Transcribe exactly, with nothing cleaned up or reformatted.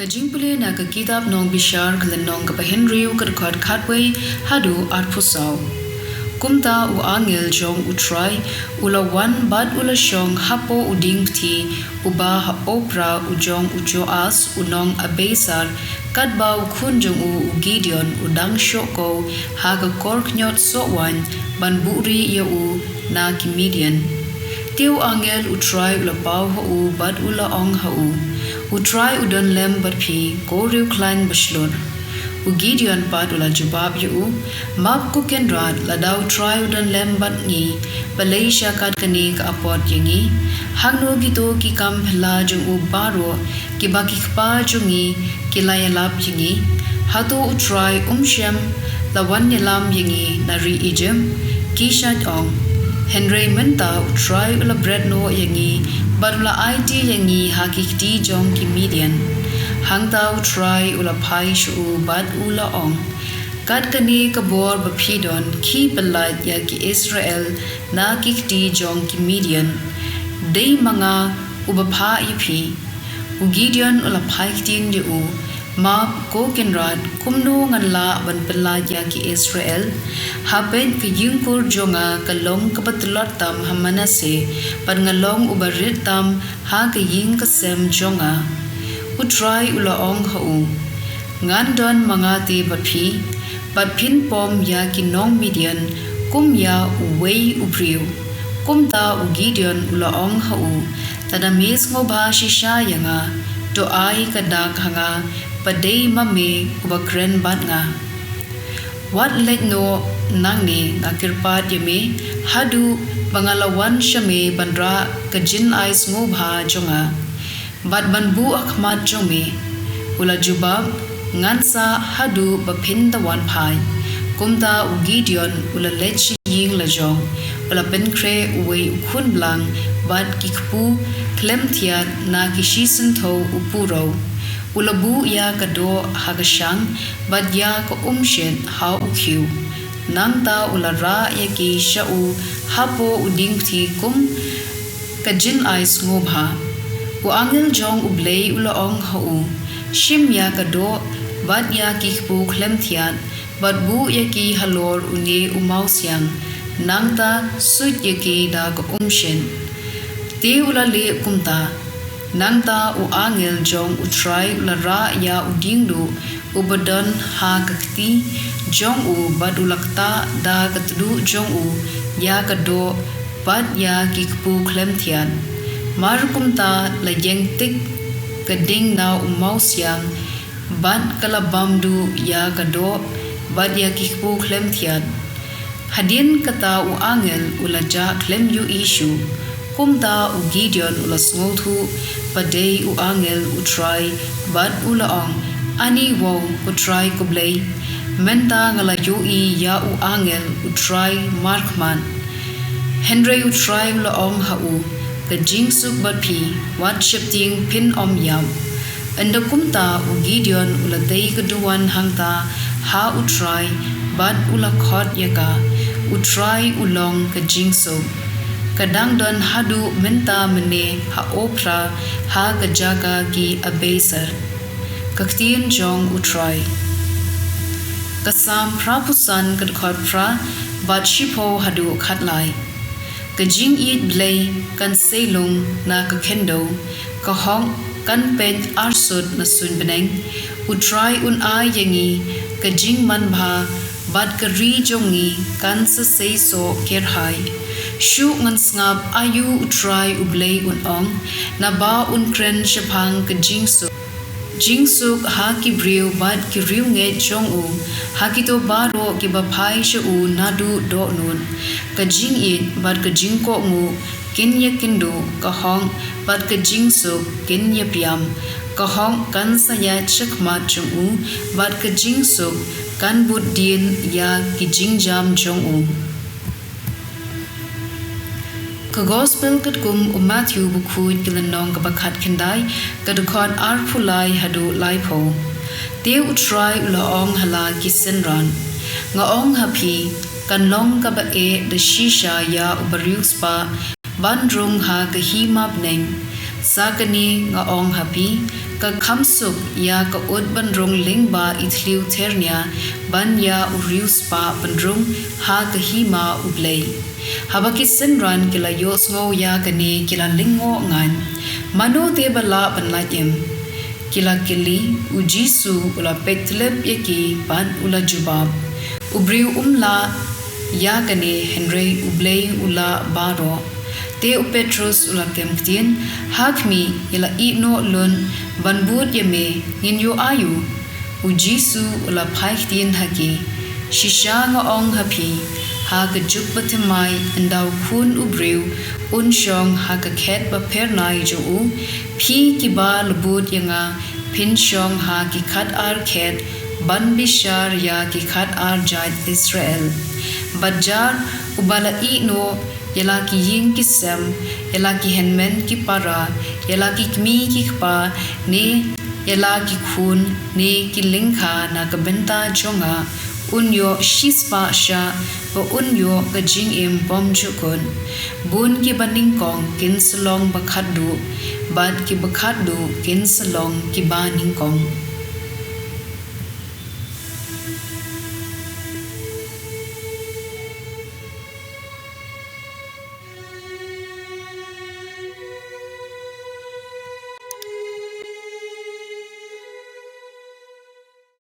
Ka jingpule na ka kitab Nongbishar ka lynnong kaba hynriew ka dkhot khatwei haduh arphew saw. Kumta u angel jong U Trai u la wan bad u la shong hapoh u dieng pthi uba ha Ophra u jong u Joas u nong Abiesar, katba u khun jong u u Gideon u dang shoh kew ha ka kor khñiot soh waiñ ban buhrieh ïa u na ki Midian. Te u angel U Trai u la paw ha u bad u la ong ha u, U Trai u don lem bad phi, ko riewkhlaiñ bashlur. U Gideon pat u la jubab ïa u, Map ko Kynrad, lada U Trai u don lem bad ngi, balei sha katne ka apot ïa ngi? Hangno kito ki kam phylla jong u baroh kiba ki kpa jong ngi ki la ïalap ïa ngi? Hato U Trai um shym la wan ïalam ïa ngi na ri Ijipt? Ki shait ong. Hynrei mynta U Trai u la bret noh ïa ngi bad u la aiti ïa ngi ha ki kti jong ki Midian. Hangta U Trai u la phai sha u bad u la ong, Katne ka bor ba phi don, khie pyllait ïa ki Israel na ki kti jong ki Midian. Dei ma nga uba phah ïa phi. U Gideon u la phai ktien ïa u, Map ko Kynrad, kumno ngan lah ban pyllait ïa ki Israel? Ha peit, ka ïing kur jong nga ka long kaba tlot tam ha Manasseh, bad nga long uba rit tam ha ka ïing ka sem jong nga. U Trai u la ong ha u, Ngan don ma nga te bad phi, bad phin pom ïa ki nong Midian kum ïa uwei u briew. Kumta u Gideon u la ong ha u, Lada me sngewbha shisha ïa nga, to ai ka dak ha nga ba dei ma me uba kren bad nga. Wat leit noh nangne, nga kyrpad ïa me, haduh ba nga la wan sha me ban rah ka jingai sngewbha jong nga, bad ban buh ha khmat jong me. U la jubab, Ngan sah haduh ba phin da wan phai. Kumta u Gideon u la leit sha ïing la jong, u la pynkhreh uwei u khun blang bad ki kpu khlem thiat na ki shi syntiew u purew. U la buh ïa ka doh ha ka shang, bad ïa ka umshit ha u khiew. Nangta u la rah ïa ki sha u hapoh u dieng pthi kum ka jingai sngewbha. U angel jong U Blei u la ong ha u, Shim ïa ka doh bad ïa ki kpu khlem thiat, bad buh ïa ki halor une u mawsiang, nangta suit ïa ki da ka umshit. Te u la leh kumta. Nangta u angel jong U Trai u la rah ïa u diengduh uba don ha ka kti jong u, bad u la ktah da ka tduh jong u ïa ka doh bad ïa ki kpu khlem thiat. Mar kumta la ïeng tik ka ding na u mawsiang, bad ka la bam duh ïa ka doh bad ïa ki kpu khlem thiat. Hadien kata u angel u la jah khlem ïohi shuh. Kumta u Gideon u la sngewthuh ba dei u angel U Trai, bad u la ong, Ani wow, ko Trai ko Blei, mynta nga la ïohi ïa u angel U Trai markhmat. Hynrei U Trai u la ong ha u, Ka jingsuk bad phi, wat sheptieng phin ym ïap. Ynda kumta u Gideon u la tei ka duwan hangta ha U Trai, bad u la khot ïa ka, U Trai u long ka jingsuk. Ka dang don haduh mynta mynne ha Ophra, ha ka jaka ki Abiesar. Ka ktien jong U Trai. Ka Salm phra phew san, ka dkhot phra bad shiphew haduh khatlai. Ka jingïeit Blei kan sei lung na ka khyndew, ka hok kan peit arsut na suiñ bneng. U Trai un ai ïa ngi ka jingmanbha, bad ka ri jong ngi kan sa sei soh kyrhai. Shu ngan sngap aïu U Trai U Blei un ong, naba un kren shaphang ka jingsuk. Jingsuk ha ki briew bad ki riewngeit jong u, ha kito baroh kiba phai sha u naduh dohnud. Ka jingïeit bad ka jingkohnguh kin ïakynduh, ka hok bad ka jingsuk kin ïapiam. Ka hok kan sa ïaid shakhmat jong u, bad ka jingsuk kan bud dien ïa ki jingjam jong u. Ka Gospel katkum u Matthew bakhuid, ka lynnong kaba khatkhyndai, ka dkhot arphew lai haduh laiphew. Te U Trai u la ong ha la ki synran, Nga ong ha phi, kan long kaba eh da shisha ïa u bariewspah ban rung ha ka hima bneng. Sa kane nga ong ha phi, ka kham suk ïa ka ut ban rung lyngba i thliew tyrnia ban ïa u riewspah ban rung ha ka hima U Blei. Haba ki synran ki la ïohsngew ïa kane, ki la lyngngoh ngan: Mano te ba lah ban lait im? Ki la kylli. U Jisu u la peit tyllep ïa ki bad u la jubab: U briew um lah ïa kane, hynrei U Blei u lah baroh. Te u Petros u la kem ktien: Ha khmih, ngi la ïeh noh lut ban bud ïa me, ngin ïoh aïu? U Jisu u la phai ktien ha ki: Shisha nga ong ha phi, ha ka juk bathymmai, ynda u Khun u briew un shong ha ka khet baphyrnai jong u, phi kiba la bud ïa nga, phin shong ha ki khat-ar khet ban bishar ïa ki khat-ar jait Israel. Bad jar uba la ïeh noh ïa la ki ïing ki sem, ïa la ki hynmen ki para, ïa la ki kmie ki kpa, ne ïa la ki khun ne ki lyngkha na ka bynta jong nga, un ïoh shispah shah, bad un ïoh ka jingim bymjukut. Bun kiba nyngkong kin sa long ba khatduh, bad kiba khatduh kin sa long kiba nyngkong.